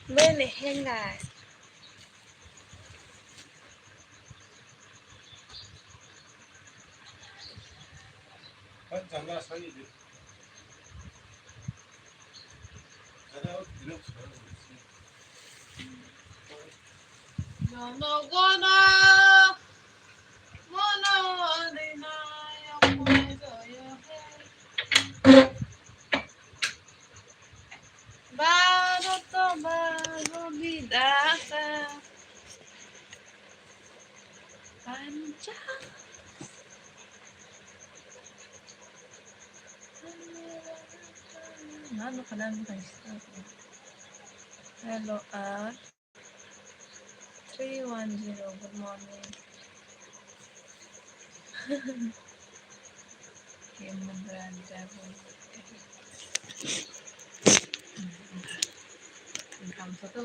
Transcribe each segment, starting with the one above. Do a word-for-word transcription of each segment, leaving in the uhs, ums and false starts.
Mene henga. Jono gono mono adinaya moy joyo he. Bharat bhago bidhata pancha. Hello, R. Three one zero, good morning. Kemra jago. Gamsa to.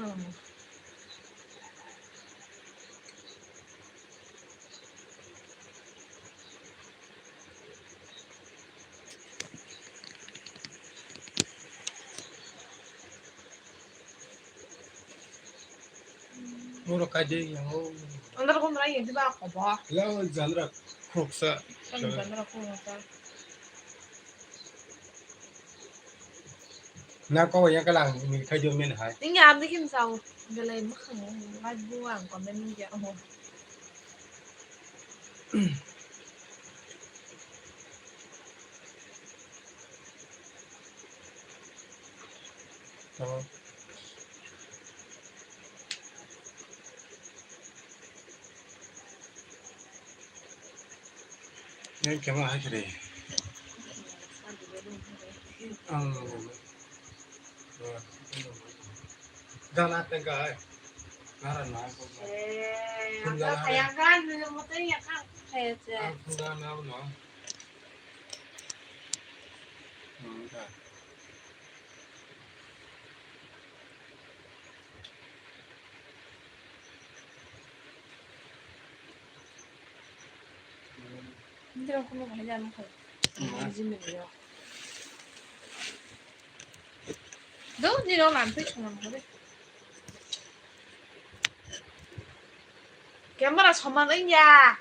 Moro kaide yango. Andar ko mara yedi ba ko ba. La jandra khoksa. Kan jandra khoksa. Na ko yang kalang mi khai jo men hai. Ninga abdi kim sao. Belai makhang. Laj bu ang komen ya. Tamam. Yang kema hai kere. Ang. Dana tengka hai. Nara na ko. Eh, apa kaya kan, minum motor ya kan. Kayak aja. Ang dana na. Hindi lang ko makahiya mo ko. Hindi mo yo. Do, hindi lang lang, please, lang ko. Camera soman wngya.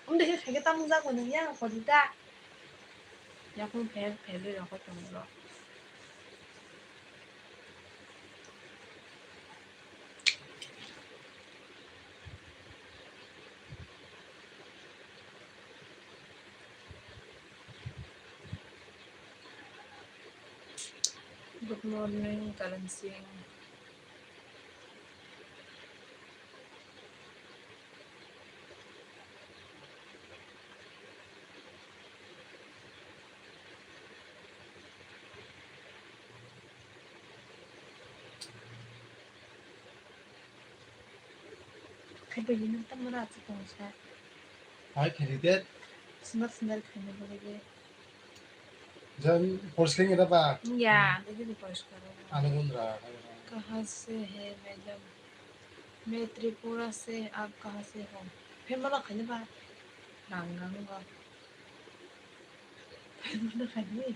Wng de khe khaikhe tamo jago nung ya, kodi ta. Yakung pher pher de rokho tong bro. Good morning, Karan Singh. Kaiba yini tamo ra chikon sa. Hai khiri de. Sundar sundar khaina bagwi de. Jam poriskar ngi da ba? Ya, de de poriskar. Ani gun ra. Kaha se hai madam? Main Tripura se, aap kaha se ho? Phe mala khaina ba? Rang rang ba. Phe mala khaina.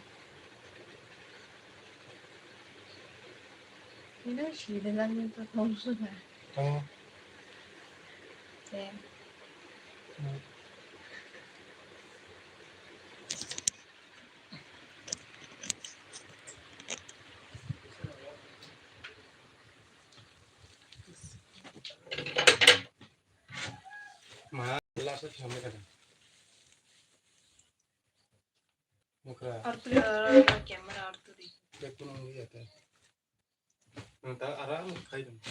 Ino shi de lang ni to thong su na. To. Te. Hmm. Ma, last time kami kada. Mukra. Arturi, camera Arturi. Dia kunung dia teh. Nang ta ara khai dong.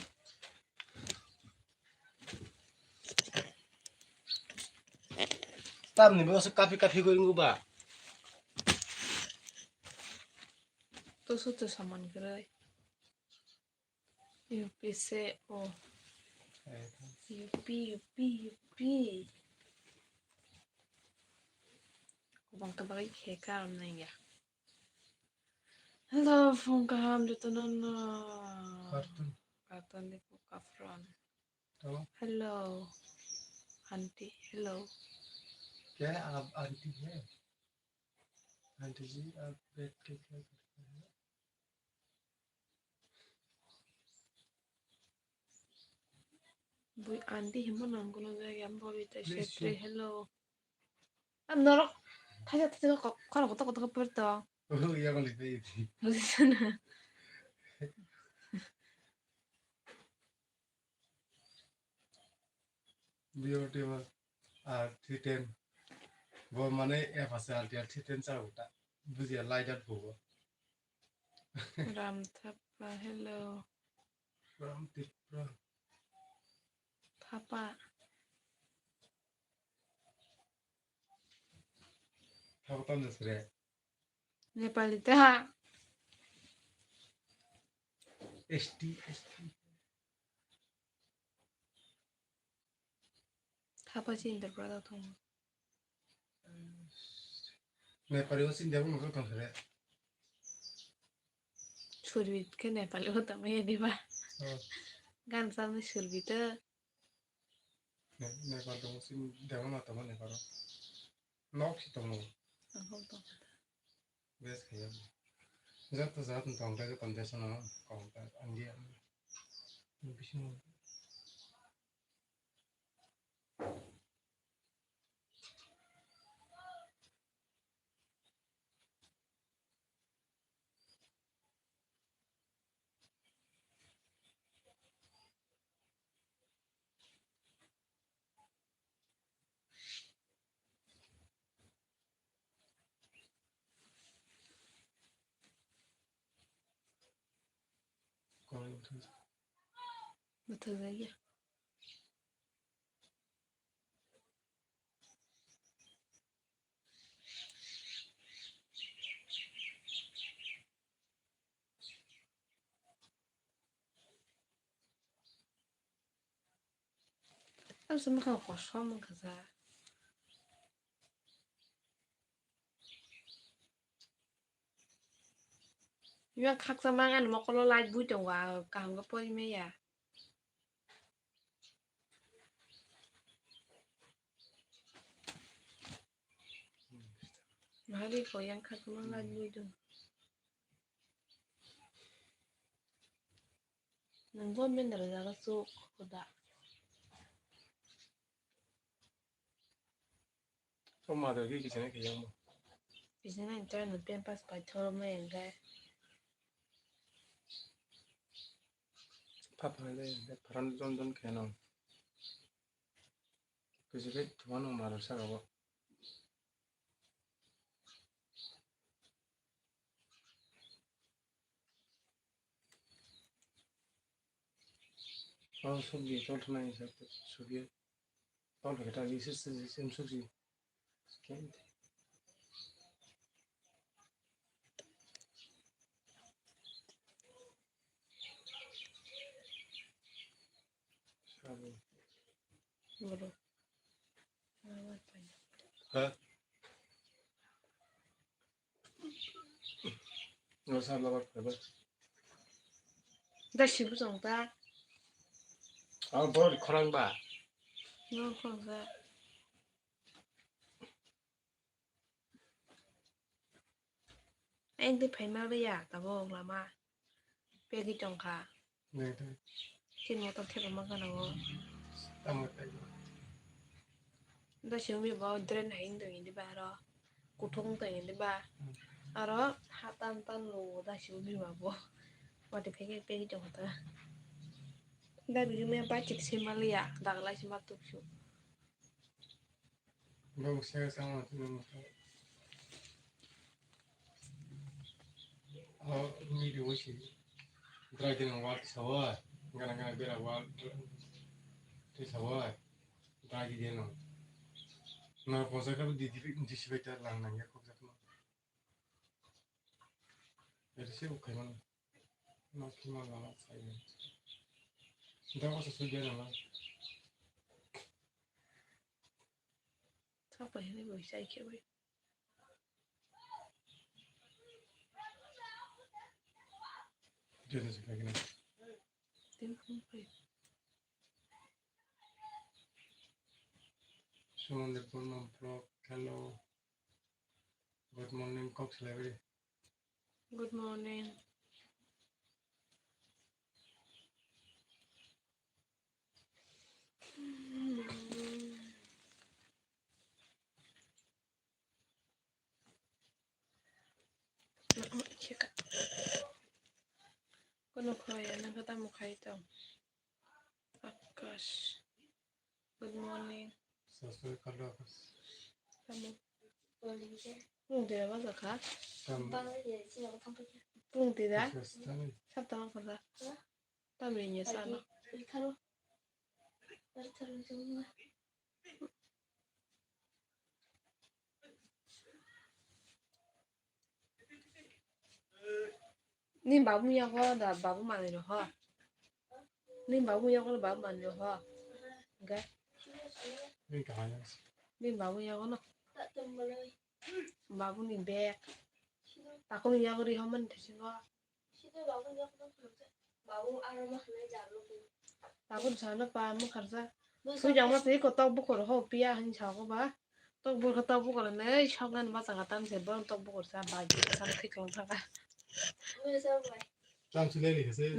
Tam ni bo se kapi kapi go ingu ba. To su to saman krai. U P se o. U P, U P, U P. Kubang ta bagwi khe karon nangya. Hello, phung kaham jotono no. Kartun. Kartun ni phung kafron. तो Hello, aunty. Hello. क्या है? आप आंटी है? आंटी जी, आप बैठ के क्या करते हैं? Bui aunty himo nang kono jagao, Bobita Please Shetri, show. Hello. Am norok thaisa thaisa kok khorang kotor kotor khe pori to. Oh, iya kali pe iti. Bujisana. Biyo tiwa, ah, three ten. Bo mane F ase alti ah three ten cha uta. Bujiya lai jat bo. Ram Thapa, hello. Ram Tipra. Thapa. Thapa tam jasre. Nepali ta. S T, S T. Thapa si Indraprastha thung. Nepali o sini dia pun nonton tong sere. Surbi ke Nepali o tamo ya diba? Oh. Gan sami surbi to. Ne-, Nepal tong sini dia pun tamo Nepal o. Nok si tong. Nok tong. Bes kaya. Jat to jat tong kaya tong desa na kong ta angya. Bisingo. Bwthajak ya. Ang se mwkhang kosom wngkha sa. Yang khaksa mang ani mokolo light bui tongo, kaham khe pori maya. Bahari ko yang khaksa mang light bui tongo. Nang government ni rwjak aswk hoda. O mother khe kichina khe yang bo. Kichina ni tei no pampers pai thoro mai ang khe. Papa le pharan jon jon khe no. Kisi khe thuma no maro saka bo. Oh, subji tol thana ni sa subji tol khe ta isi isi isi subji. Sabo. Boro. Mama tanya. Ha? Nasa labar khaba. Da sibu song ta. Ang bor khorang ba. Nang khorang sa. Ang tei phaima baiya tabok lama. Pegwi tongkha. Nai tei. Chini motor thepama gana o. Tamo tei. Da simi bo drain hai wng tong di ba aro. Kuthung wng tong di ba. Hmm. Aro hatan tan lo da simi ba bo. Wati pegwi pegwi tongkha ta. Da bigi me ba chik sima liya. Daglai sima tuk su. Bo se sama tu mo. O midi wo si. Drai din wal sawa. Gana gana bera wal. Ti sawa. Drai din no. Na ko sa ka di di di si beta lang nang ya ko sa ko. Eri se ko kai man. Na ki man la sai. Da ko sa su de na. Thapa hini bo sai khe bai. Jene se kagina. Tin phone pai. Suman Debbarma vlog, hello. Good morning, kok salai bari. Good morning. Kono khwlaiya nang khe tamo khai tong. Akash. Good morning. Sasoi kalo Akash. Tamo. Pung tira ba jakha. Tam. Pung tira. Yes, tamo. Sab tamo khala. Tamni ni sano. Ni babu yago da babu manwi rw ho. Ni babu yago babu manwi rw ho. Ga. Ni babu yago no. Babu ni bag. Takung yago ri ho man thasingo. Takung sana pa mo kharsa. Sui jama twi ko tok bukur ho piya hin sa ko ba. Tok bukur tok bukur ne sok nan ma changa tam se bon tok bukur sa ba ji sa thik ko thaka.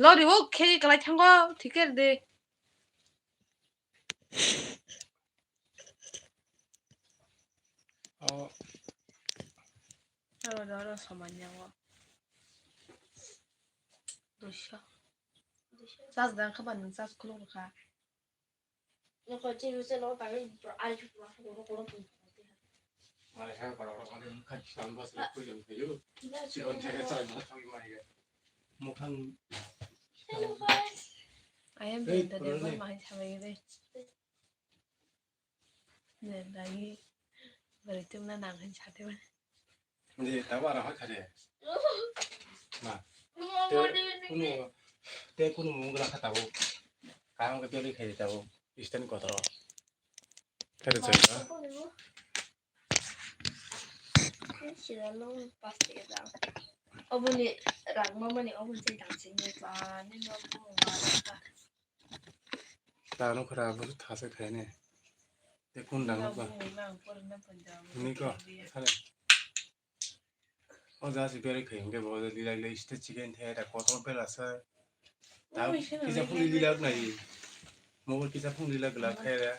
Lori o khe kalai thango thik er de. O. Aro, aro, aro, soman yango. Duisho. Charge dang kha ba nwng charge khuluk rwkha. Nokho chini se no tangwi ai. Mukhang. Hello, guys. I am Hey, the devil, Corona. My family. Ne, dagi bari tumna nang hin sate ba. Hindi, tabo ara hoi khare. Ma. Te kunu, te kunu mung la kha tabo. Kaham ke beli khai tabo. Isten kotoro. Khare chai ba. Sira long plastic da. Oboni rang mamani oboni tei dang sing ni ba ni no bu ma. Tano khara bo thasa khaine. Te kun dang ba. Ni ko, sare. O ja si beri khai hingke bo lila lila iste chicken the ta kotor bela sa. Ta kisa phung lila nai. Mo kisa phung lila gla khai ra.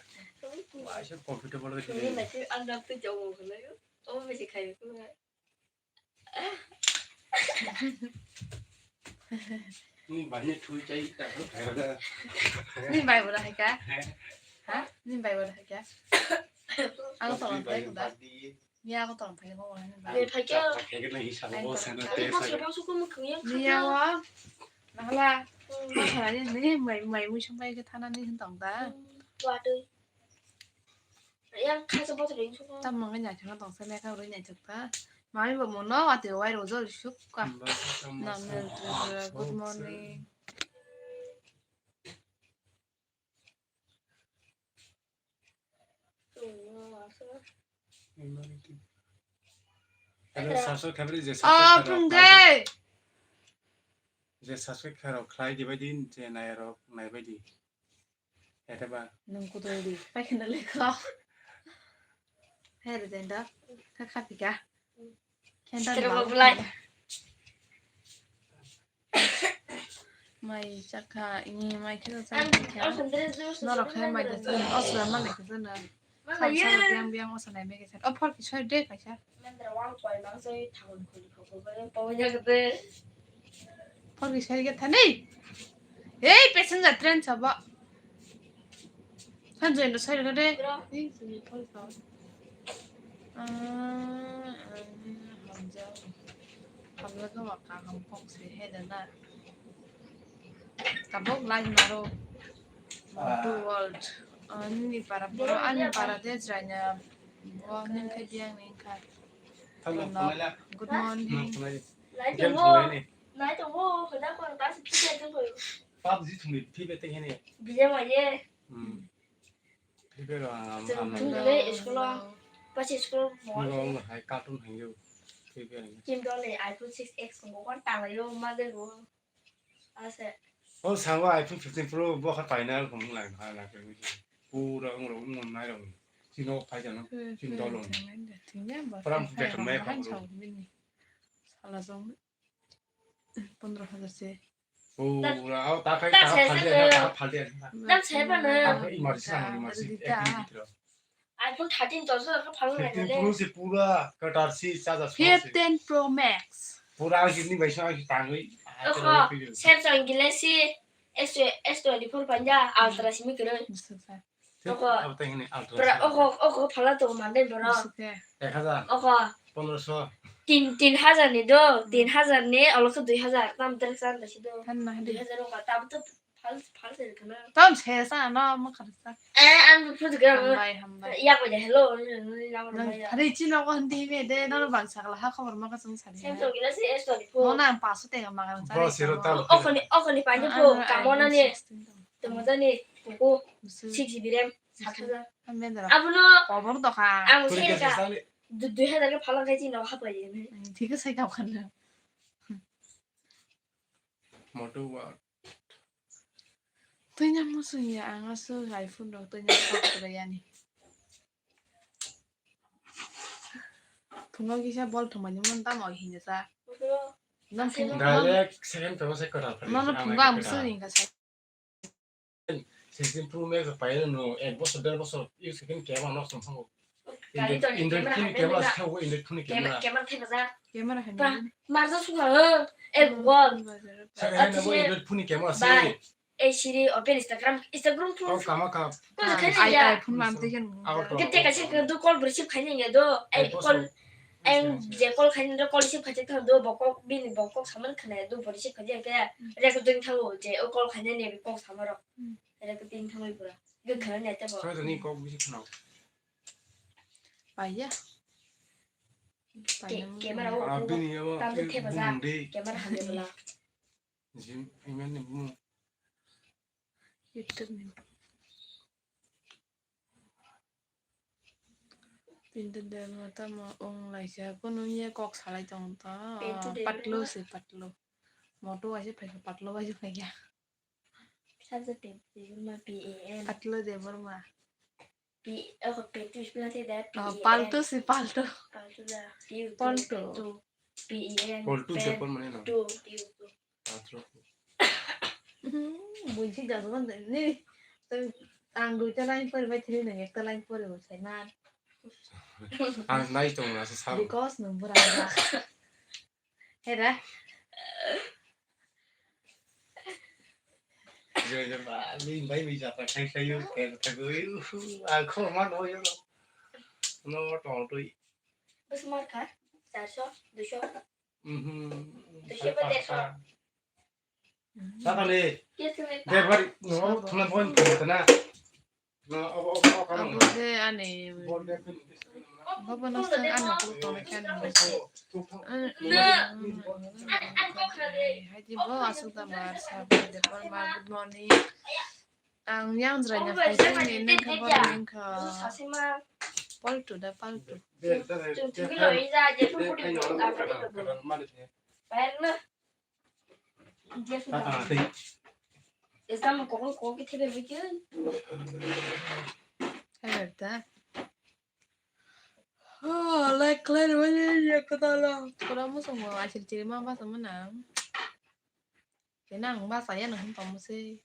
Wa se comfortable ke. Ni na ke andam te jaw mo khna yo. O me se khai ko. Ni bai ni thui chai ta ko khai ra. Ni bai bo hai ka? Ha? Ni bai bo hai ka? Ang to bai ba. Ni ako to bai ko. Ni bai ka. Ni ako. Nahla. Masala ni ni mai mai mui song bai ke thana ni hin tong da. Watui. Yang kha se bottle ring suko. Tam mangai nyai thang tong se lekha uri nyai thuk ta. Mami bo mono ati wai ro jol suk ka. Good morning. Hello, subscribe khaibri je Oh, subscribe khairok phung khlai de. Je subscribe khairok khlai di bai din, je nairok nai bai di. Ete ba. Nung kudo di, pai khenda lekho. Hey, Rajendra, ka kha pika. Khenda Sitra ba bulai. Mai chakha, ini mai kheno chakha. Norok hai mai da chakha, osra ma lekha jana. Sal sal biang biang osa nai mege sar. O phor ki soi de kaisa. Phor ki soi ge thani. Ei passenger train sabo. Than join do soi de. Ei sini phor ka. Ah, hamjao. Hamjao ka waka ham phok se he de na. Tabok lai maro. Montu World. Ani para poro, ani para de jraina. Bo ning kha biang ning kha. Good morning. Nai tongo. Nai tongo. Hoda ko ta se phikya jeng ko. Pap ji thungni phibe te hene. Bijama ye. Hmm. Phibe ro am am. Thungni le school. Pasi school mo. Ngo ngo hai cartoon hangyo. Phibe. Kim dong le iPhone six X ko ko ta yo ma de ro. Ase. O sango iPhone fifteen Pro bo kha paina ko mung lai ha la ke. Pura ong ro ong nai ro. Chino phai jano. Chini dolo. Pram better me phamro. Sala jong. Pondro hajar se. Pura, oh, ta khai, ta phal de, ta phal de. Dam se ba na. Emergency, emergency, ek din bhitro. iPhone thirteen to so ka phal na le. Pro se pura katar si charger. Fifteen Pro Max. Pura ang kini bai sa tangwi. Samsung Galaxy S, S twenty-four panja Ultra simi kero. Oko, oko, oko phala to mande boro. Ek hajar. Oko. Pondroso. Tin, tin hajar ni do, tin hajar ni, olo khe dui hajar, tam tere san da si do. Dui hajar oko, tam to phal, phal se kana. Tam se sa no, mo khar sa. Eh, ang phu ga. Hambai, hambai. Ya ko de hello. Hari chino ko hindi me de, no bang sa la ha khobor ma ka sung sa. Samsung Galaxy S twenty-four. Mo na paso te ma ka sa. Bro, siro tal. Oko ni, oko ni pa ni bro, kamona ni. Tongmani buku six G B RAM, sat hajar. Abono kobor doka. Ang seri ka dui hajar ke phalang kai chino hapai. Thik sai ka khan. Moto wa. Tanya mo sung ya ang asu iPhone rok tanya sok kore yani. Thungo kisa bol thumani mon tamo hinja sa. Direct second to se kora. Nono thungo am sung hinja sa. Sixteen Pro Max paino no, ek bosor, der bosor use khe camera no song sango. Android phone camera se thago, Android phone camera. Camera hai. Marja sukha, eh, Google. Second hand bo Android phone camera se. Eh, Siri, open Instagram, Instagram phone. Oh, kama ka. Ko khe ya. iPhone mam te ken. Kete ka se do call receive khai ya do. Eh, call. Ang je call khaina do call receive khaijak thang do bo kok bini bo kok saman khana do bo receive khaijak khe recording thango je o call khaina ni kok samaro recording thangoi pura ge khana ni tebo. Soi ni kok bisi khana. Paiya. Camera o. Bini yo. Tam te theba ja. Camera hande bula. Jim imen ni bu. YouTube ni. Pintu derma tamo wng laisa, kunu ye kok salai tongo to. Pintu derma. Patlo se patlo. Moto waise phaikha, patlo waise phaikha. Sabja Pintu Debbarma, P A N. Patlo Debbarma. P, oh, Pintu is planted there, oh, P A N. Palto se palto. Palto da, P U T, palto. Pintu. P E N, Poltu pen, Debbarma ne no. Tu, P U T. Patro. Buji jago ni. Ang duita line pori bai thiri nang ekta line pori bo sai man. Ang nai tong na sa. Because nang bura. Hera. Yo yo ba, mi bai mi japa khai khai yo ke ta go yo. A kho ma no yo. No tong tui. Bus mar kha, char so, dui so. Mhm. Dui so ba der so. Sakali. Debari no thuna phone phone na. No, abo abo abo. Abo de ani. Bol de phone. Baba no sang ani ko to kan. Haji bo asuk da mar sa de por mar good morning. Ang yang jra nya phai ni nang kha bor nang kha. Paltu da paltu. Exam kokon kokon ke thebe bikil. Hai da. Oh, like khlai rwmani ya kwtal o. Pura muchungo asil chiri ma basa mwnang. Kena ang basa ya nang tong se.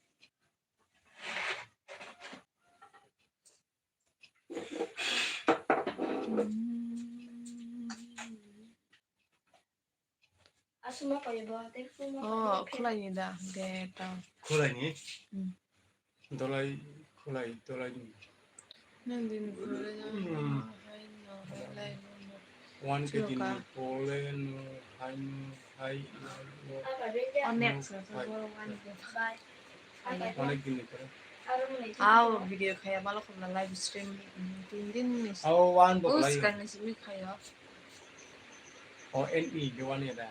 Asuma payo ba, tei phone ma. Oh, khwlaini da, de ta. Khwlaini? Hmm. Dolai, khwlai, dolai ni. Nang din khwlai na, hmm, hai no, hai lai no. One K G ni pole no, hai no, hai no. Onek sa, sa, hai. One K G. Bye. Onek din ni pore. Aw, video khaya malo khobla live stream, mm, tin din ni. Aw, wan bo lai. Us kan ni simi khaya. O N E ge wan ya da.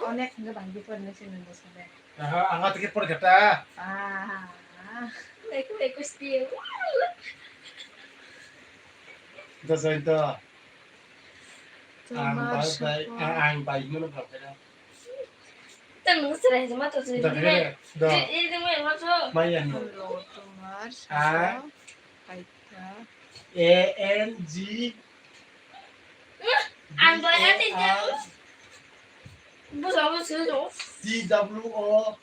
Onek nge bang di por ni simi bo sa de. Aha, anga tike por kata. Ah. Eku, eku still. Da join to. Ang bai, bai, ang, ang bai, mano bhal khe. Tang nung serai jema to sini. Da khe, da. Ini, ini, ini, ini, ini. Maya no. Hello, tomar. Ah. Hai. A N G. Ang bai ati jeng. Busa busa jo. T W O.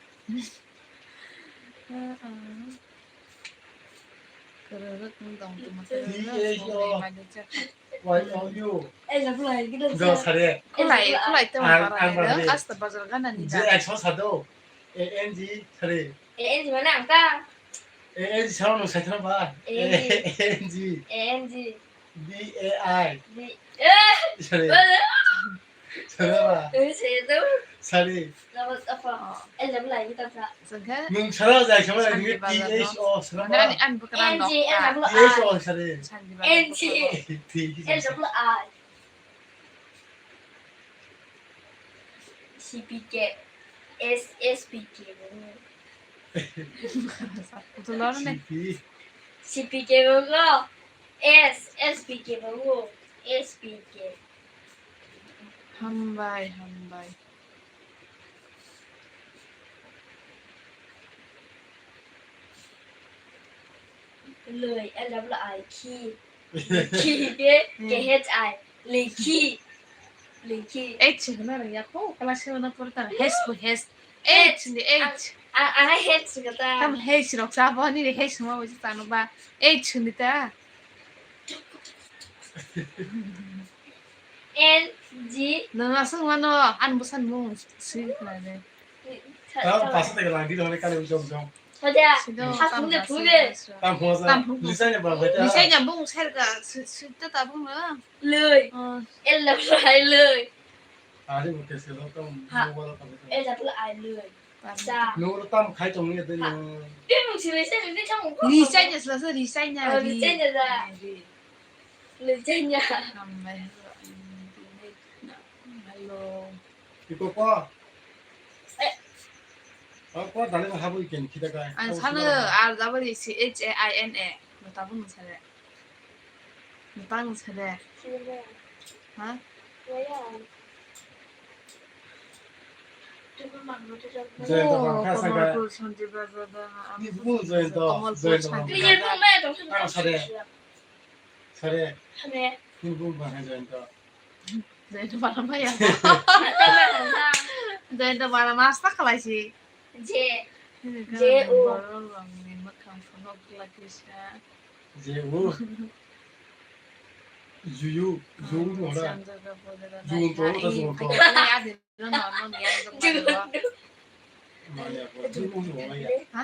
Kwrwrwk wng tong tongma. T H O. Y O U. Eh, labu lai, kita Go sare. Kulai, kulai tong. Ang, ang parani, parani. Asta bazar gana ni. Je da. Ek so sado. A N G sare. A N G mana angka? A N G sao nung saithana ba? A N G. A N G. A N G. B A I. B, eh. Sare. Bala. Sare ba? Eh, saya tu. Sare. Labu apa? Oh. Eh, labu lai kita sa. Sangka. Nung sara jai sama lagi. T H O sara ba? Ani an bukan. N G L W I. T H O sare. N G. T H O. L W I. C P K, S, S P K bo. Kutu lor ne. C P. C P K bo go. S, S P K bo go. S P K. Hambai, hambai. Lwi, L W I, khi. Khi ke, hmm. K H I, likhi. Likhi. H hwna rwya kho, class seven o pori tang. H bo H. H ni H. A, a, a, H hwna ta. Tam H rok sa bo ni H ma bo tang ba. H ni ta. N G. Nang aswk mano, an bwsani mung swi khlai de. Tam pasa tega lang di hone kale jom jom. Hoja, sido, has tam mune pasa phunge. Tam pasa. Tam phunge. Lisai ne ba beta. Lisai ne bung ser ga, si, si ta ta bung na. Loi. Oh. El la lai loi. Ari mo ke se lo tam. Ha. Mo wala tam. El la lai loi. Sa. Nungro tam khai tong ni de nung. Bimung si lisai ni tamo. Lisai ni sila sa lisai ni. Oh, lisai ni da. Lisai ni. Hambai. Hello. Iko ko. Eh. Ko ko dale habu iken kita kai. Ang sana ar double C H A I N A. Mata pun sana. Bang sede. Ha? Joyonto bang kha sangka. Kamalpur Shanti Bazar da. Ni bu Joyonto, Kamalpur Joyonto bang Shanti kha. Bazar. Ang sare. Sare. Ni bu bang kha Joyonto. Joyonto bara maya. Joyonto bara mas tak kalai si. Je. Je o. Borok rok ni mwkhang phunuk glak kisa. Je o. Juyu, juyu no hora. Juyu to, ta juyu to. Maya ko, juyu no maya. Ha?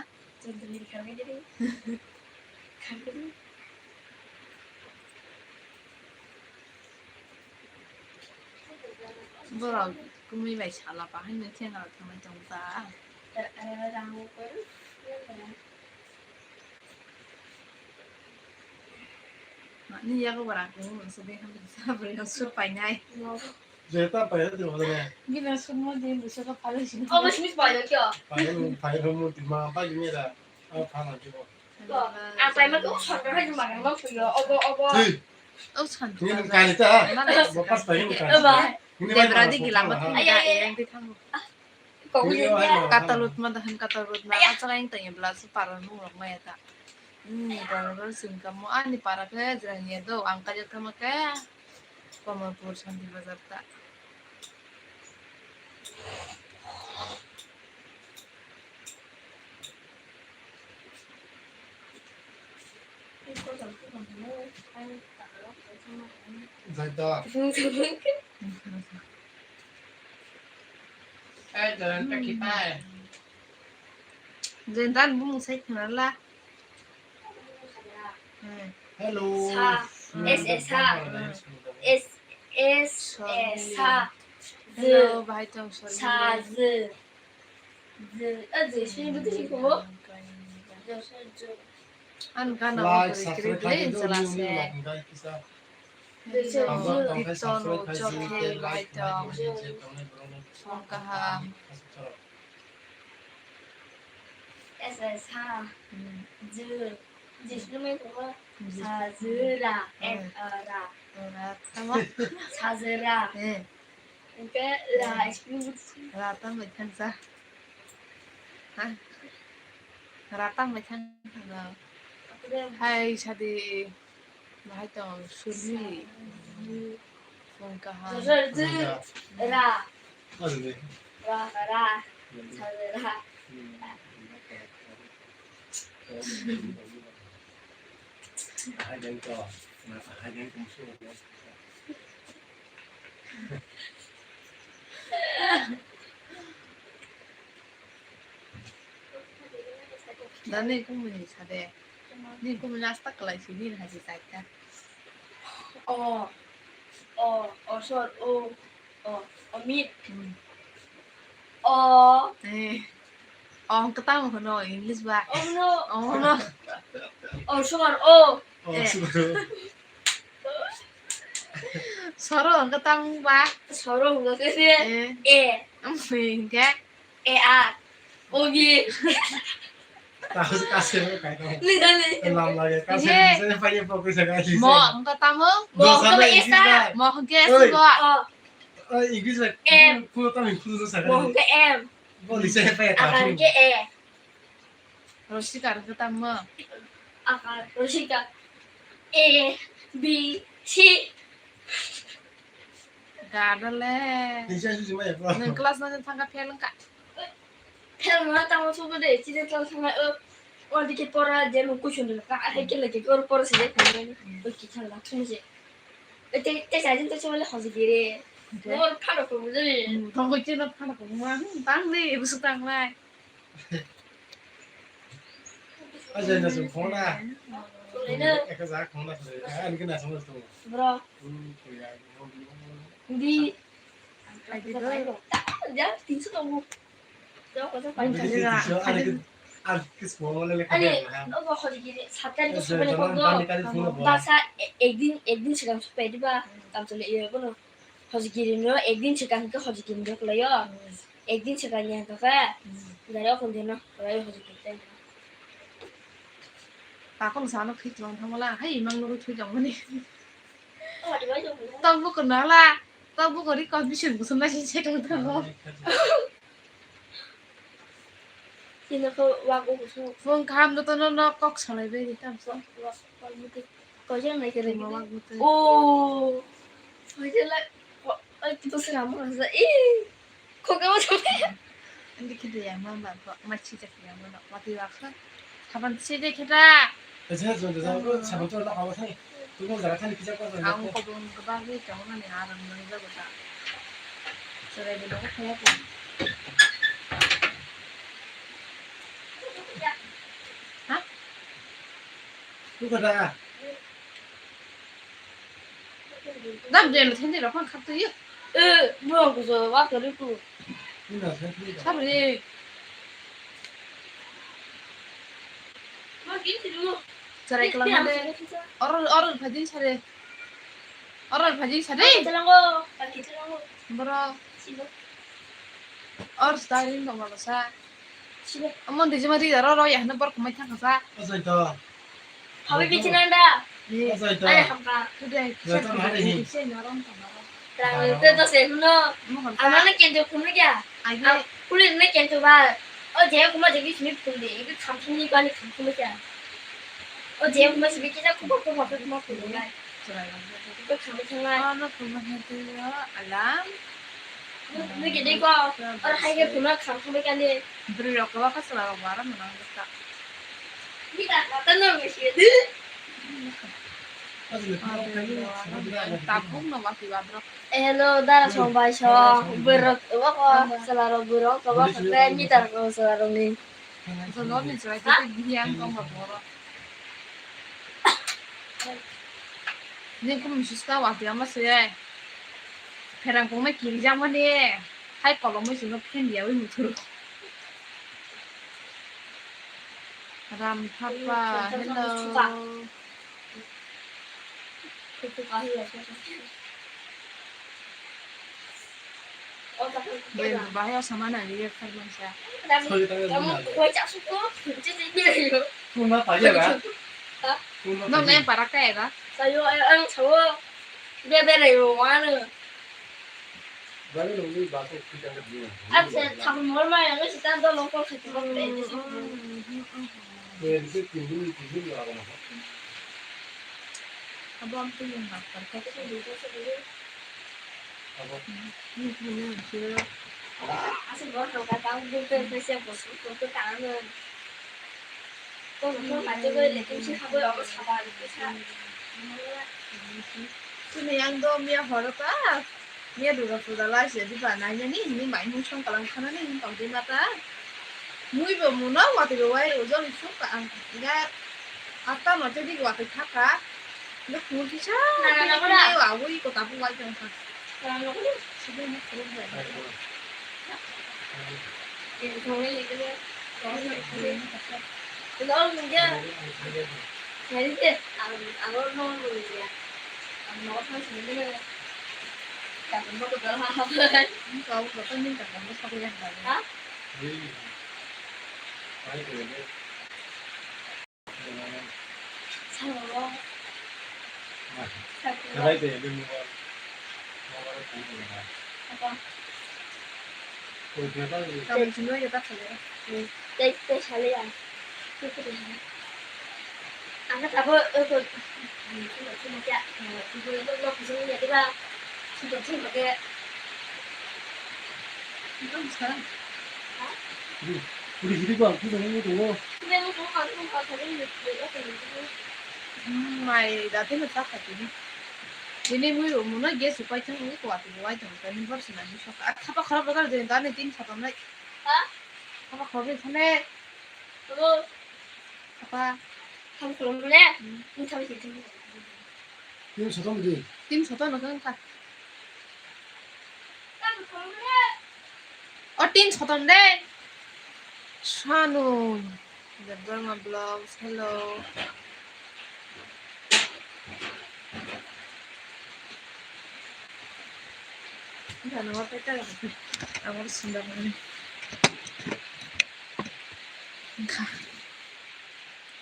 Borok kumi bai sala bahai no khe norok thangwi tong ta. Ni yago bara kung mungsa de ham sa bari asur painai. Jeta painai de hoda ne. Gina summo de busa ka pala sini. Obo sini painai kya? Painai, painai mo di ma pa gini da. Ah, painai de. Ang paima khe o sandal hai mangma phuyo, obo, obo. Twi. O sandal. Nini kali ta? Mana? Bo pas paima kali. Oba. Nini bai debra di mangma gila phuyo, ma ha? Twi da, eleng di thango. Kok ni ya. Kata lut ma dahan kata lut ma. Aya. Acha lain tanya bla su para nung rok ma ya ta. Hmm, para rok sing kamu ani para khe jrang ya do, ang kajak thama khe. Kamalpur Shanti Bazar ta. Jai da. Ai, jalan kaki tai. Jai dan bung sai khna la. Hello. Sa. S, S, sa. S, S, S, sa. Hello, bahai tong, sorry. Sa, z. Z, a, z, sini betul sih, kok. An gana like, wa kuri kuri subscribe khai din, do, jala new, new se. Like, guys, kisa. Hello, tongkha, tongkha, Tito no subscribe khai chok din, he, like, like, like, tong. Like, like, like, like, Song kaha. S, S, ha. Hmm. Z, z, sini mai ko. Sajwra, eh, ra. Ra, tamo? Sajwra. Eh. Hwnkhe ra, ra tamo thangsa. Ha? Ra tamo thangsa. Hai, sadi. Bahai tong surmili. Phung kaham. Ra. Ra, ra. Ra. Da ni kumui ni sa de. Ni kumui ni asta kalai si ni hai si sai ta. O, o, o, sor, o, o, o, mit. Hmm. O. Eh. O, hwnkhe tamo hwno English ba? O, no. O, no. O, sor, o. O, eh. Sor, o. Soro hwnkhe tamo ba? Soro hwnkhe se. Eh. E. Hwnkhe? E, a. O, bi. Tahu kasih lo kayak kamu. Ni, ni. Lam lagi kasih. Iya. Saya pakai fokus sekali. Mo, hwnkhe tamo? Mo, hwnkhe ba, esta. Mo, hwnkhe esta. Oi. O. Oi, English ba. M. Kulo tamo, kulo sa. Mo, hwnkhe M. Bo lisa he pa ya. Akar ke E. Rosika rwgwi tangmo. Akar, rosika. A, B, C. Gadale. Lisa susi ma ya, bro. Nwng class nine thangkha fail wngkha. Fail wngkha tamo subo de, chini class thangkha, o, o dike pora je nwng question rwkha, ahai khe lagi kor pora se je thangmani. Hmm. O kisa la thung je. Te, te sajin to chumale hoji gire. Okay. Nor phano ko bujani. Hmm, thongkoi chino phano ko ma, hmm, tang de, busu tang lai. Aja na sung khona. Eka ja khona khona. Ani kena sama tu. Bro. Di. Ya, tinsu to bu. Ani kis mo le le. Ani, o bo hori giri, satari ko sumai ko. Basa, e-, ekdin, ekdin sigang supai diba. Kam chole iyo bono. Hojigiri no ekdin swkang hwnkhe hojigiri no kwlaio. Hmm. Ekdin swkang ni hwnkhe khe, hmm, jara o khon dino kwlai hojigiri tei. Takon sano thwi tong thangmala, hai imang nugwi thwi tongmani. Oh, di bai tong. Tok bukur nala, tok bukur ri condition busun nasi se tong thango. Tini khe wago kusu. Phone kaham no tono no kok salai bai di tamsa. Wa-, wa-, wa-, koisa nai khe. Tini lagi. Wago twi. Oh. Koisa la, ko-, ai, kito se ramo sa. Eh. Koka mo sa. Andi khe de ya ma ba, ba, ma chi jak ya ma na. Wati wa kha. Saban se de khe da. Ese jo de jo, saban to na hawa thai. Tumo jara thani kisa ko. Ang ko bon ko ba ri ka na ni aram nang ja ko ta. Serai de ko kaya ko. Ha? Buka da. Dam de lo thende ro phang khap to yo. Eh, mo ko jo wa ko ri ku. Ina thende. Khap ri. Serai kelang de. Oro, oro phajin sare. Oro phajin sare. Kelango, pagi kelango. Boro. Silo. Or staring dong balo sa. Silo. Amon dijima di ro ro ya hna bor kumai thang sa. Asai to. Hawi bichi nanda. Asai to. Ai hamka. Today. Jata hari hi. Ise narom ta baro. Rang te to se huno. Amana kento khumni kya? Agi. Am, kulir ne kento ba. O je kuma je bismi khumdi. Ibi khamkhumni bani khamkhumni kya? O je kuma sibi kisa kuma kuma kuma khumni ba. Ko khumni khumni. Ano khumni khumni alam. Nui ke dei ko. Or hai ke khumni khamkhumni kya le. Bri rok ko ka sala rok bara mana ngta. Ni ta ka ta no ngi si. Tabuk no mati badro. Hello, dara song bai song, borok, obo ko, chwla rok borok, obo ko, meter ko chwla rok ni. Chwla rok ni chwla tei tei bihiang tong ba borok. Ni kum suska wa tiama se. Pherang kong me kiri jang mani. Hai kolom me sino phen dia wi muthuru. Ram thapa, hello. Bai, bahai o sama na, ni yak thar mansa. Nong ne para kaya ga? Sayo, ang sawo. Bebere yo, wano. Acha, thapung mol maya ngai sita do longkol khati bok tei. Bom twi wng bak kar khe. Abo. Ni ni ni siro. Asal bom tong ka tang bum pe pe se bos bum pe tang no. Ko ko ka to le tum si ha bo abo sa ba ri sa. Sini yang do mia horo ta. Mia dura pura lai se di ba nai ni ni mai mung song kalang khana ni ni tong di mata. Mui bo muno watwi bo wai ujol suk ka ang ga. Atta no te di watwi thaka. Nuk mui kisa. Na, na, na, na. Wa wi ko tapu wai tong kha. Na, na, na. Sibin ni khulum bai. Tei, tei salai ang. Ang khe tabuk, eh, ko, hmm, sumok, sumok ya, eh, kubui lo, lo, kusung ya, diba? Sumok, sumok ya. Ang sa. Ha? Kubui, kubui hiri ko, ang kubui nang tongo. Kubui nang tongo, ang kubui nang tongo. Hmm, mai, dati na sa kati ni. Ini mui ro, muna gas upai thang, ini kuat upai thang, tani bor sina ni sok. Ah, khapa kharap bakal je, dani tin khapa nai. Ha? Khapa kharap ni thane. Hello. Apa? Kamu belum boleh. Hmm. Ini kamu sini. Ini sotom di. Tim sotom no kan ka. Kamu belum boleh. Oh, tim sotom de. Sanu. The Burma Vlogs. Hello. Ang ano, ang ano sundar na.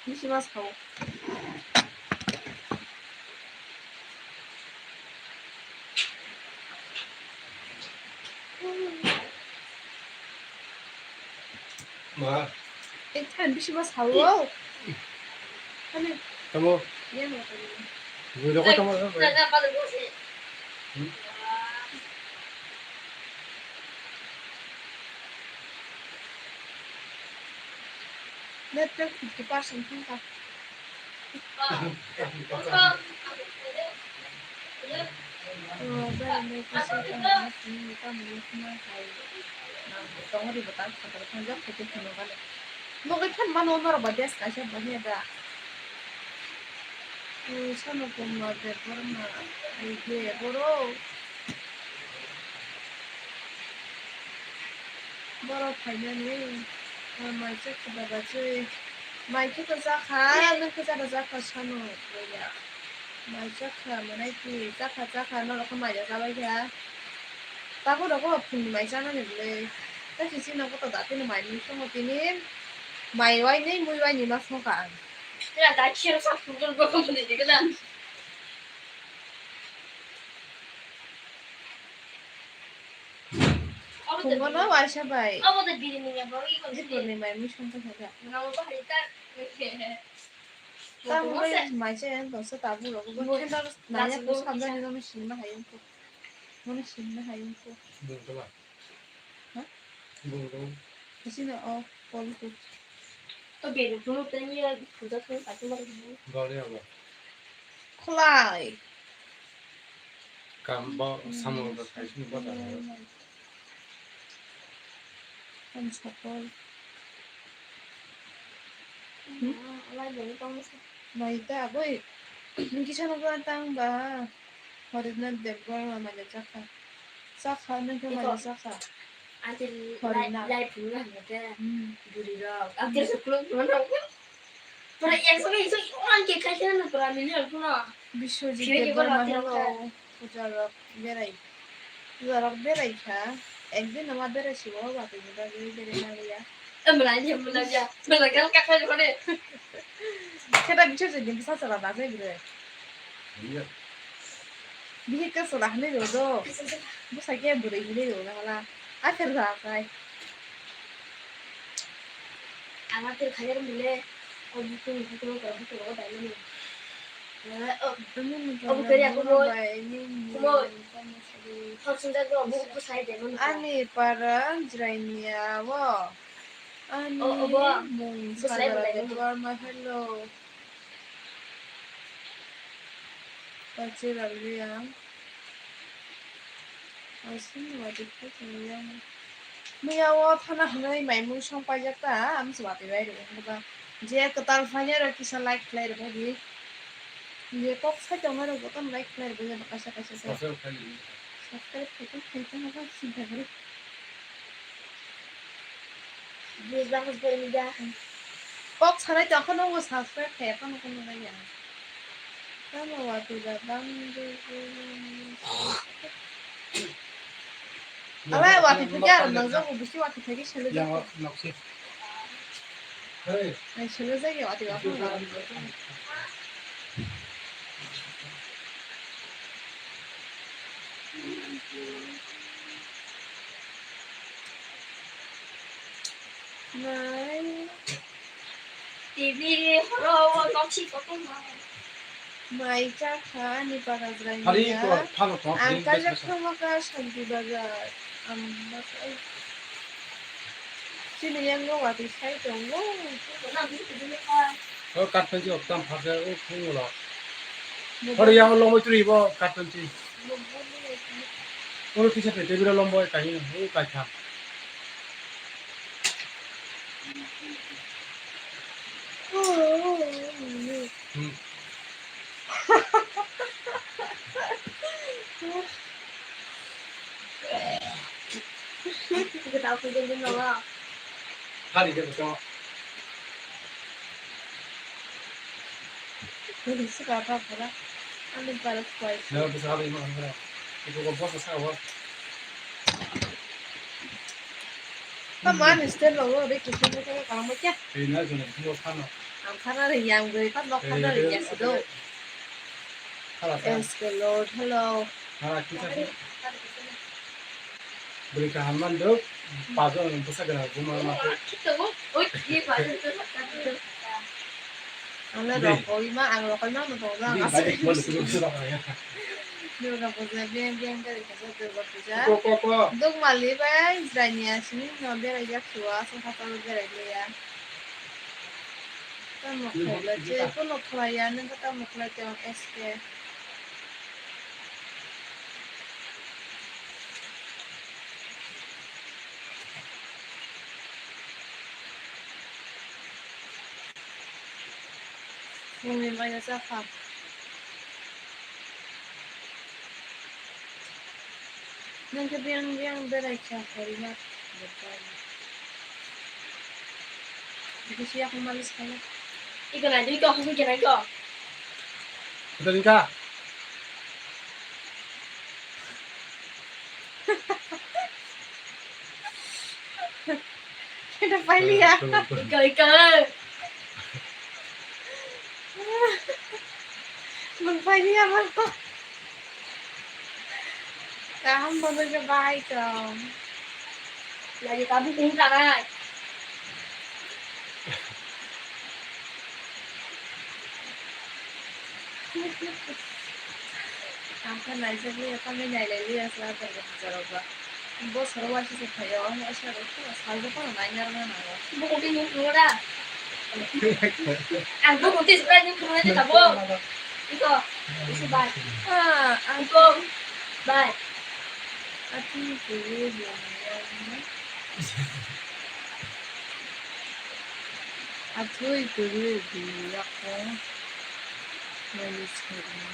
Bisi ma sao. Ma. Ekta bisi ma sao. Ani. Tamo. Iya, ma tamo. Gui rokoi tamo. Net pack fifty percent wngkha. Nogwi phan mano norok bai best kaisa baniya da. Sano Kumar Debbarma, ai je borok. Borok phainani, ah, mai chakha da bachwi. Mai khe to chakha, nwng khe chada chakha sano, boya. Mai chakha, mwnai ki, chakha, chakha, norok khe mai da chabaikha. Tabuk rok bo phungni mai chanani bwle. Tei si chini koto da tini mai mui songo tini. Mai wainwi, mui wainwi ma songkha ang. Tei da khe rok sa phunukjak bo khe mwnwi ni gana. Phungo no waisa bai. Abo to bini ni ya bo, i ko Ipurni mai mui songkha kha. Nang bo hai ta. Tabuk bai mai se ang tongsa tabuk rok bo. Bo khe no nanya ko samjani no sinima hai ko. Mani sinima hai ko. Bung tala. Ha? Bung tala. Sini o pol ko. O beri phunuk tani ya puja phunuk atu mar. Gari abo. Khulai. Kam bo samung bo khai sini bo da. Kam sapol. Hmm? Lai beri tong sa. Mai ta boi. Kisa no tang ba. Horinath Debbarma manya chakha. Chakha, nwng khe manya chakha. Aunty, Horinath. Lai, lai phunukna hamya khe. Hmm. Bwrwi rok. Aunty, se khulum phunukna hamya khe. Pura ekso ekso orang khe khai khe na pura mili rok phuno. Biswajit Debbarma hino puja rok berai. Puja rok berai kha. Ekdin nama berai sibo ba twi ni bagwi berai na liya. Emla ya, emla ya. Emla kan ka khai hore. Kheda Biswajit ni bwsa chwla da jai bwrwi. Iya. Bihik ka chwla hinwi rw do. Bwsa khe bwrwi hinwi rw na hala. A kher da kai. Ama kher khayar mile. O bukung bukung ko bukung ko dai mani. Obo kari aku mo. Mo. Hoksungjak no obo bwsai de mo. Ani para Jirania o. Ani mung Sajala Debbarma, hello. Pachi Ralia. Aswk watwi phai tongya. Muya o thana hwnwi maimung song paijak ta, amsa watwi bai rw wngkha ba. Je kwtal phainai rok kisa like khlai rw di. Je kok sai tongnai rok jotono like khlai rw bai kaisa kaisa khe. Subscribe khai di. Subscribe khai tong khai tong ba sinta kwrwi. Kok sanai tong khe nokbo subscribe khe phano khe nuknai ya. Tamo watwi da bang de. Ala watwi thagi ar nang jago bisi watwi thagi sele jago. Yang nok se. Hey. Ai sele jago watwi watwi. Mai. T V horo o noksi kotor mai. Mai chakha ani para jwrai niya. Hari ko phano thok. Ang kajak thangma ka Shanti Bazar. Ang bas ai. Chini yang no watwi sai tongo. O katpenti oktam phakhe o phungulo. Hori yang lomoi turi bo katpenti. Oro kisa te tebira lombo kahi, o kaitham. Hmm. Hari ke betul. Suka apa pura? Anu para kuai. Nah, bisa hari ini mana? Itu kompos besar, wah. Tamo ani style lo, ore kiching ko kalam kya? Ei na jone kiching ko khana. Am khana re yang goi, pat nok khana re yang sido. Hello. Praise the Lord. Hello. Hello, kiching. Bwrwi kaham man dok, pajo bwsa gwnang buma ma khe. Ang le rokoi ma, ang rokoi ma no tongo. Durga puja, beng beng beri kaisa Durga puja. Ko, ko, ko. Duk mali bai, jrani asini no berai jak suwa, aswk haparo berai liya. Tamo khlai la je, kono khlai ya, nang tamo khlai tong S K. Mungni maya chakha. Nang khe biyang biyang berai kha, hori ma. Bisi yakung malis khaina. Iko nai, iko hokung khe nai ko. Iko ringka. Kita pailiya. Iko, iko. Mung pailiya, mung. Kaham bono khe bahai tong. Lagi kabu kung tanai. Ang khe naijak liya, tamni nailai liya se adar bwsarok ba. Bosor waisa se phaio, waisa rok khe salbo phano naina rwna nango. Bo kok ni nung phungo da? Ang bo kok tei subscribe ni phungo de tabo. Iko, isi bai. Ah, ang iko, bai. Ati kiri bo. Atwi kwrwi di yakung malis khairokma.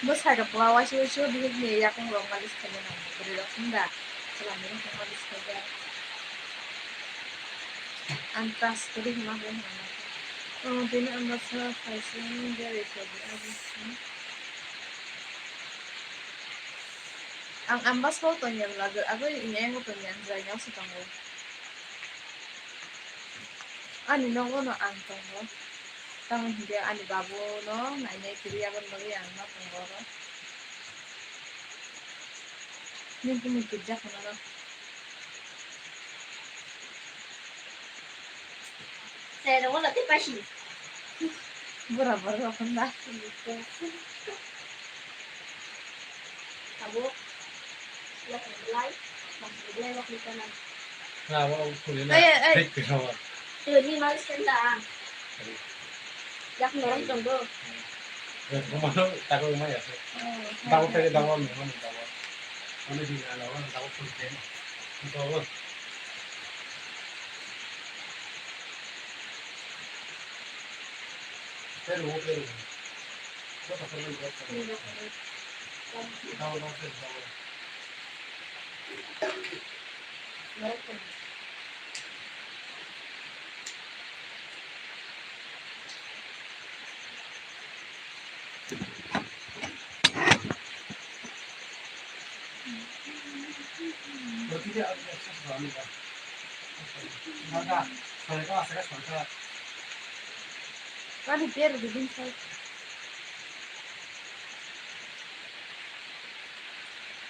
Bwsai rok bo waisa waisa bihik ni yakung rok malis khaina nango, bwrwi rok wngda chwla ni yakung malis khaijak. Ang tas kwrwi hwnma khe hwnma khe. Oh, bini ang bwsa phaising berwi khaidi abo. Ang ambasao tongya bwla, agwi nya yango tongya, ang jwraino se tongo. Ani nogo no ang tongo. Tamo hinkhe ani babu no nainai kwrwi, aboni bagwi ang ma tongo oro. Nini khe mui kirja khana no. Pero wala te pasi. Bura bura rok na. Abo. Ya kan belai. Mas belai wak ni kana. Na abo kuli na. Ay, ay, ay. Thik thik abo. Yo ni mas kenda. Yak norong tong do. Ya kumano tako ma ya se. Oh, dago pele dago ni mano dago. Mano di na dago dago kuli te. Dago. Kani per bidin sai.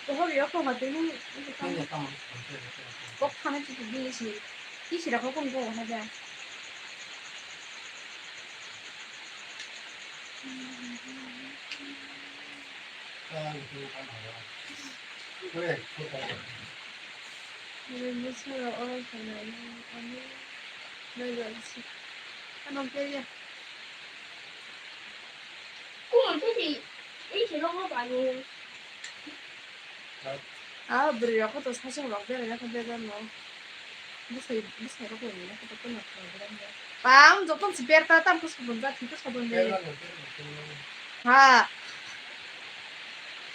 Bohor yo ko ma tini. Kok khana chi bidin si. Ki sira ko kon ko ha ja. Ah, bwrwi rok to sasong rok berai ya khe bebak no. Bwsai, bwsai rok lai ya khe to kono khlai bwrang ya. Pam joto si ber ta tam khe sabun ja thik khe sabun de. Ha.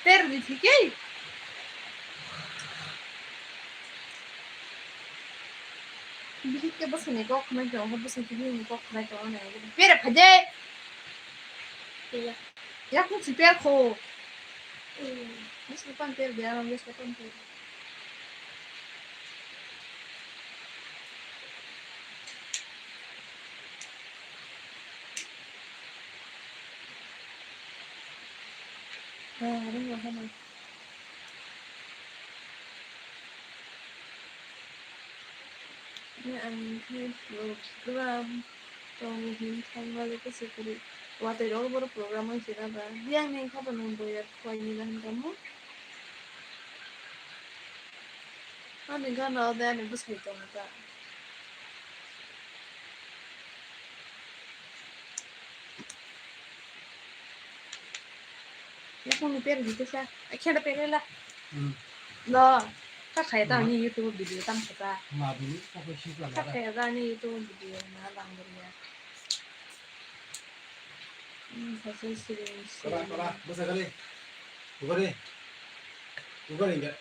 Ter di thik ei. Bihik ke bwsai ni kok khwnai tongo, bwsai ni kok khwnai tongo. Bere phai de. Yak no si per kho. Bwsai pan ter de, ano bwsai pan ter. Ah, ano ano. Ang khe program tong hin thangma le kese kuri. Watwi rok boro program wng sira ba. Biyang ni kha bo nung boyar khwai ni bahan kamo. Ani gana o de ani bwsai tongo ta. Yakung ni per di kisa. Ai kheda per la. Hmm. No. Ka khaya ta ani YouTube video tam kha ta. Ma bini ka ko shi la. Ka khaya ta ani YouTube video na lang beriya. Hmm, sa sa siring. Kala kala basa kali. Bugari. Bugari enggak.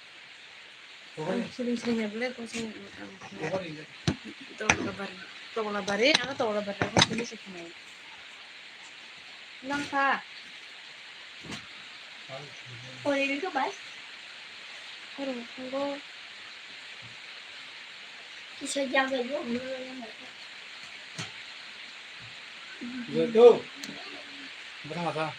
Siling siling ya bole ko sing. Tola bari, tola bari, ang tola bari ko sini sih kenal. Langka. Oh, ini tuh, Bas. Aduh, tunggu. Bisa jaga juga. Itu. Betul. Betul.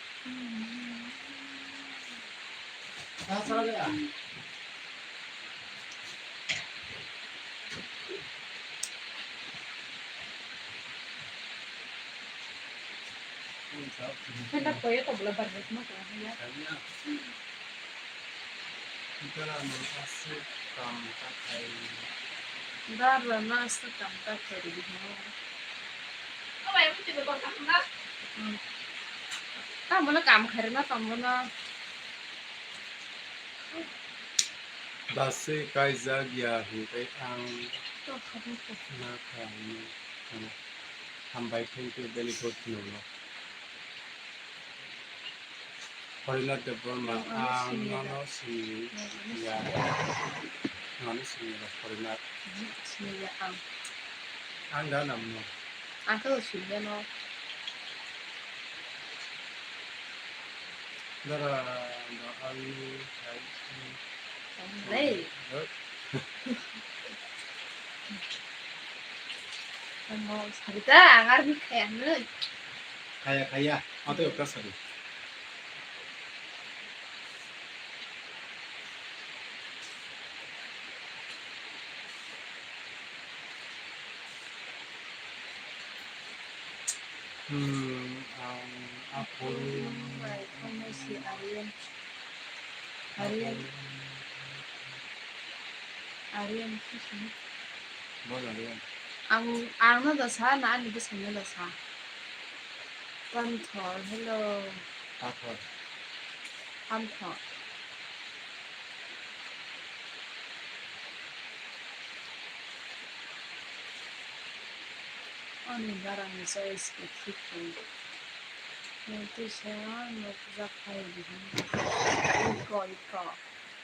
Dara no aswk kam ta khai rwdi hwnwi. Tamo no kam khai rwna tamo no. Dasi kaijak ya hwnkhe ang na kha hwnwi sankha. Hambai, thank you, very good, no, no. Horinath Debbarma, ang nono sini ya. Nono sini ya, Horinath. Sini ya ang. Ang da nam no. Ang khe sini ya no. Dara, da, ang ni, hai, ni. Ang dai. Ang mau sabita, ang arni kaya no. Kaya, kaya. Atau ya, kasar. Hmm, ang aphuru. Bai, khainai si Aryan. Aryan. Aryan khe sini. Bol Aryan. Ang, ang no da sa, na ani bwsai no da sa. Panthor, hello. Panthor. Panthor. Ani barang ni choice khe thik tong. Tei sa nukjak phai di hwn. Iko, iko.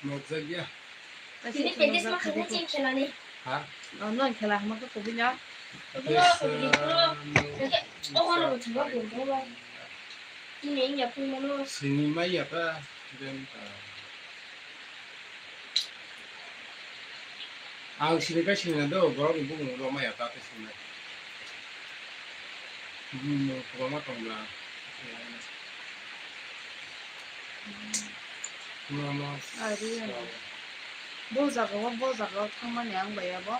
Nukjak ya. Tini pedis ma khana cheng khelani. Ha? Oh, no khela hama ko kubina. Kubina, kubini puro. Oho no chuma kubini puro. Tini ya pun mano. Sini mai ya ta. Ang sini kai sini do, borok ni bumung rok maya ta tei sini. Bumung kwbangma tong bwla. Mama. Ari ano. Bo jaga o, bo jaga o thangmani ang bai abo.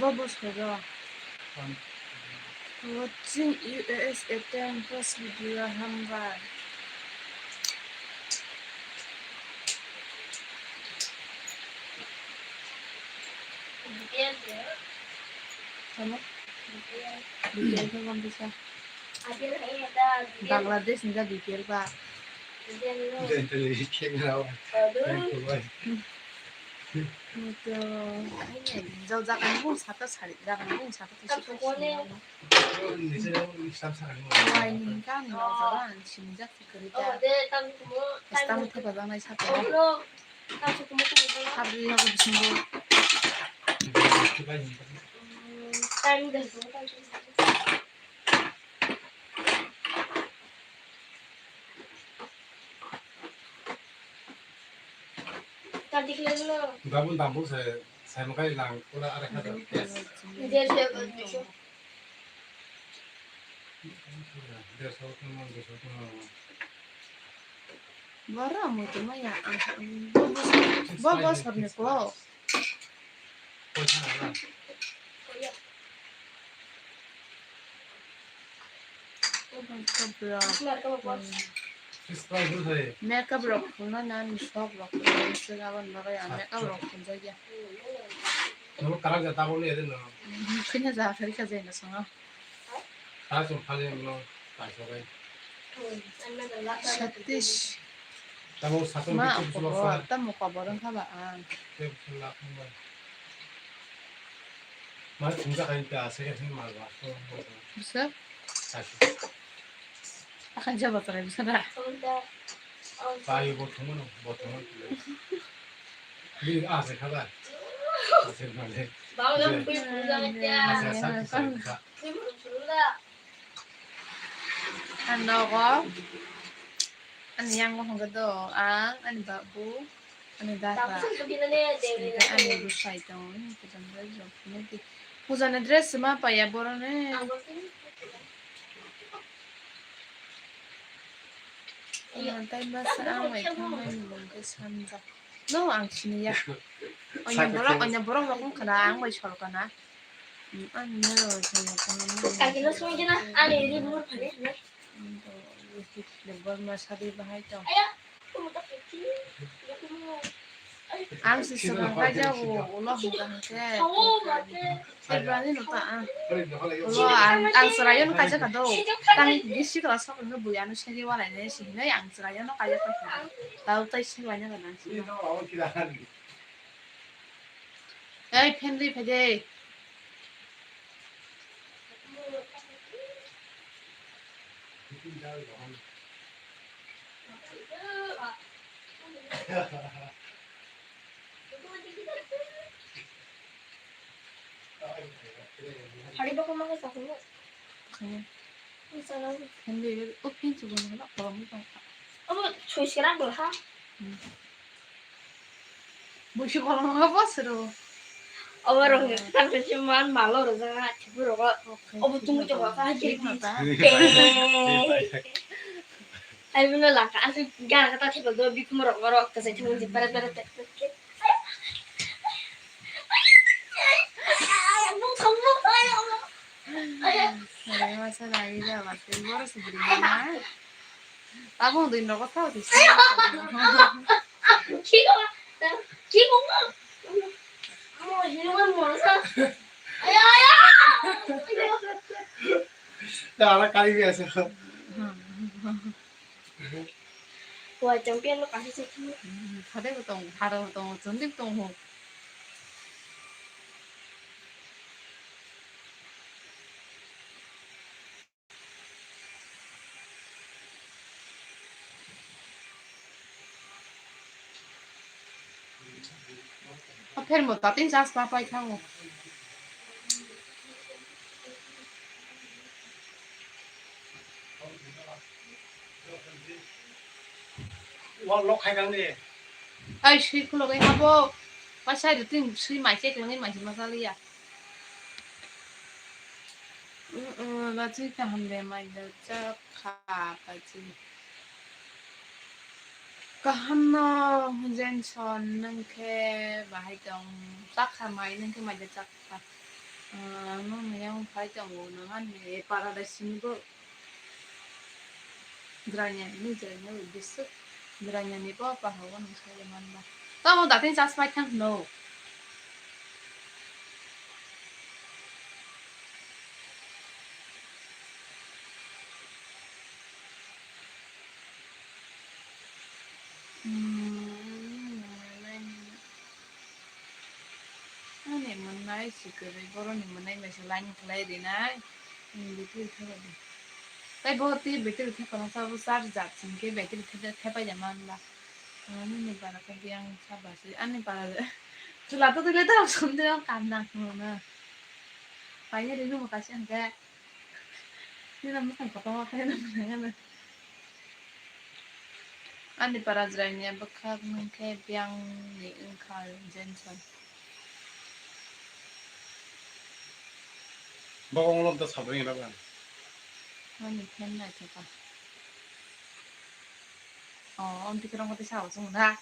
Bo bwskango. Watching U S A ten plus video hambai. Tamo? Bipel khe gom bisa. Bangladesh ni da bipel ba. Muto, ai, jao jaga ni bung sata sari, jaga ni bung sata tu sita sini. Wai ni hingka ni nong jaga ang sini jak si kari ta. Stam khe bajang nai sata. Habri hago bisingo. Dabun dambu se, se makai lang pura arek hajar. Derso, derso. Derso tongma, derso tongma. Bora mo tongma ya, ang, ang, bo, bo, bo, sorni ko. Makeup rok. Makeup rok khulna nani sok rok khulna se gabon bagwi ang makeup rok khuljakya. Khwna ja phari kha jai na swngo. Satish. Tamo sakon ma bitu bitu kobor, lokha. Tamo kobor wngkha ba ang. Bitu bitu lokha ba. Ma thumjak hai ta, second hand mal ba. Bisa? Akan jaba tara bisa da. Payo bo thumano, bo thumano. Bi ase khala. Ase male. Bang jam pui pui jam ya. Ase ase ase. Pui pui pui la. Ang nogo, ani yang bo hwnka do, ang, ani babu, ani dada, ani bwsai tongo, ani kwcham bai rok phunukdi. Puja ni dress ma paiya boroni. Ang tai masa ang bai thangmani mungkhe sanjak. No, ang siniya. Onya borok, onya borok rok wngkha na, ang bai sor kana. Ang no, onya borok rok wngkha na. Kakilo songwi kena, ani ri bumur phane. Borma sadi bahai tong. Ang si swkang kaijago, ulo hwnka hwnkhe. Sebrani no ta ang. Ulo ang, ang chwraiyano kaijak kha do. Tang bisi kala sokno bui ano seri walai nai si hinui ang chwraiyano kaijak kha. Tao tai si waina gana si. Ei, family phai de. Hari bokol mangsa kuno. Kaya. Misalnya. Hindi, o pintu guna na, kalau muka. Abo, choice kira dulu ha. Hmm. Busi kolong ma bosro. Obo rok ni tang se man malo ro jang a thibu rogo. Obo tung to ka ha je. Ai bino laka asu gara kata thibu do bikum rogo ro ka se thibu je pare pare te. Bung thong bung thong. Masa lagi dah, masa baru sebelumnya. Abang udah ngerokok tahu sih. Ayo, ayo. Dah, anak kali biasa. Wah, champion lo kasih sih. Thade ko tong, thade ko tong, chondik tong ho. Apher mo tatin jas pa pai thango. Lo, lo khai kang ni. Ai, sui khulo gai habo. Paisa ri tin sui mai che klang ni mai ma jali ya. Mm, mm, la chui kaham de mai da chak kha pa chui. Kaham no Jenson nang khe bahai tong. Chak kha mai nang khe mai da chak kha. Ah, no me yang phai tong wo na man me paradise ni bo. Dranya ni, dranya ni bisuk, dranya ni bo pa hawa nang sai man ba. Tamo datin chas pai thang no. Hmm, ani mwnai si kwrwi, boroni mwnai bai se line khlai rinai. Hmm, battery thapa di. Tai bo twi battery thapa no sabo charge jat sing khe battery thapa, thapa ya man ba. Ani ni bara khe yang saba se, ani bara chula to twi le ta sum de kam na ko na. Pai ya ri no ka se ang khe. Nina mwkhang kotorma khe nang nang. Ani para jwraini bwkhak nung khe biyang ni wngkha Jenson. Bokong lom ta sabri na ba. Ani phen nai thaka. Oh, on tikrong kote sao sung na.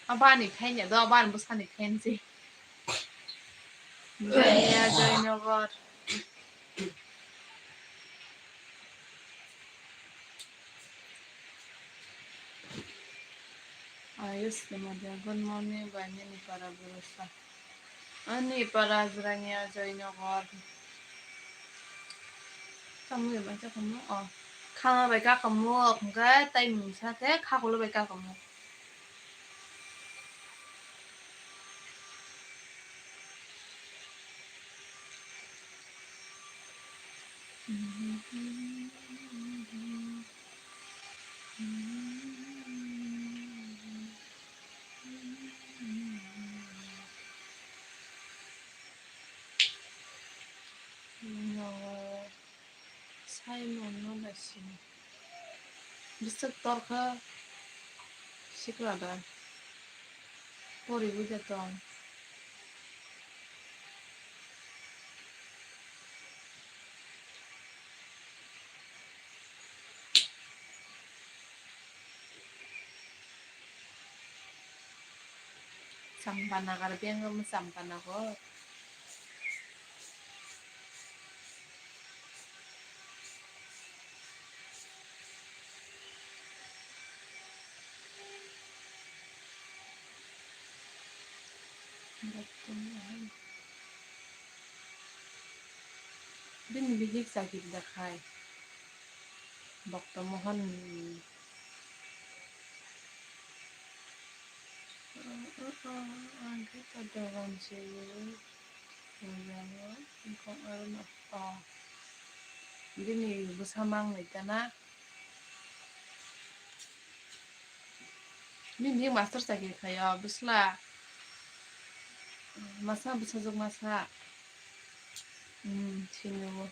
Abani phen ya do, abani bwsani phen si. Jaya Joynagar. Ayush Damadia, good morning, bai nini para burusa. Ani para Jrania Joynagar. Kamu ya baca kamu? Oh. Khama bai ka kamu, hwnkhe tai mungsa khe khakulo bai ka kamu. Simon no bai sini. Bwswk torkha sikla da. Poriwi de tong. Champanagar, biyang rok no Champanagar. Bini bihik chakiri da khai. Bokto Mohon. Ang khe ta dogan se. Bini bwsa mang nai ta na. Bini master chakiri khaio, bwsla. Masa bwsajwk masa. Hmm, sini bo.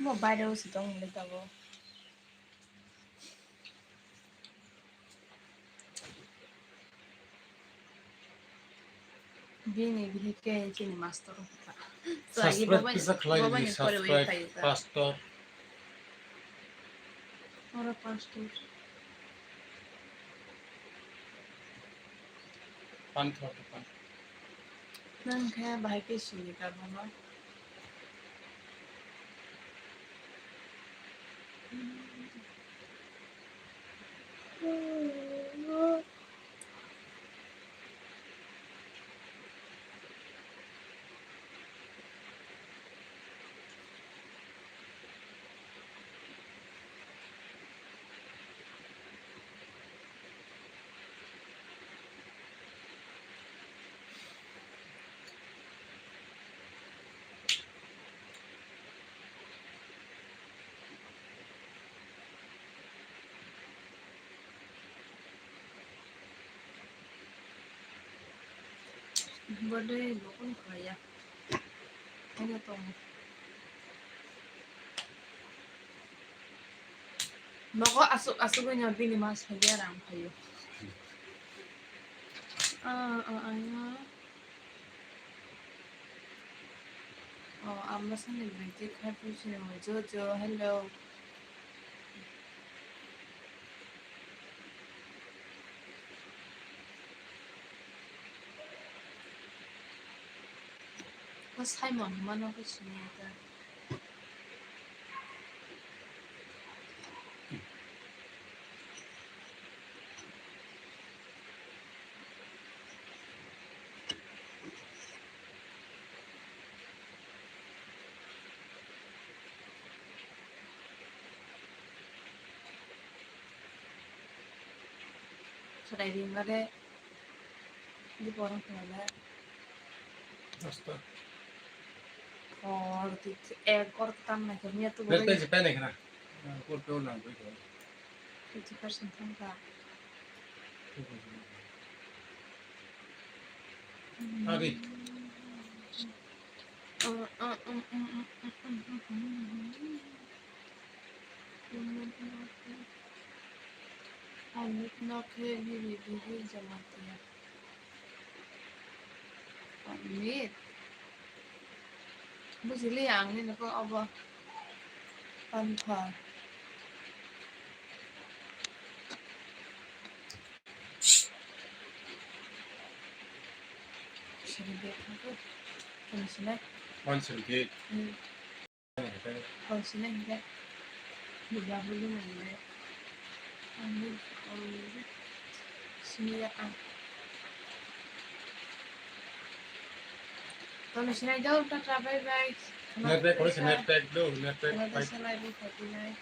Bo baireo se tong le tabuk. Bini bihik khe chini master wngkha. Subscribe kisa khlai di, subscribe, pastor. Oro pastor. Pan thok, pan. Nang khe bahai khe sini ka bono. Birthday bo kunu khlaiya. Ano tongo. Nogo asuk asuk wngya bini ma saiya rang phaio. Ah, ah, ah, ya. Oh, ang masani bwrwi twi kha phi sini mo, Jojo, hello. O Simon hwnmano khe sini ta. Chwrai ringmare, di borok khlaibar. Dosta. Or di ek gor tam nai khe miya tu. Ber tai se pai nai khna. Ko to lang bai ko. Fifty percent thang kha. Adi. Amit no khe biri biri jamatia. Amit. Bujili ang nini kok obo. Pantha. Sini de thangkhe. Sini sini. One seventy eight. Hmm. Hoi sini hingke. Buja bulu nangde. Ani, ani, sini ya ang. Tono sinai do, tata, bye bye. Net pack, kore se net pack do, net pack. Net pack salai bo khati nai.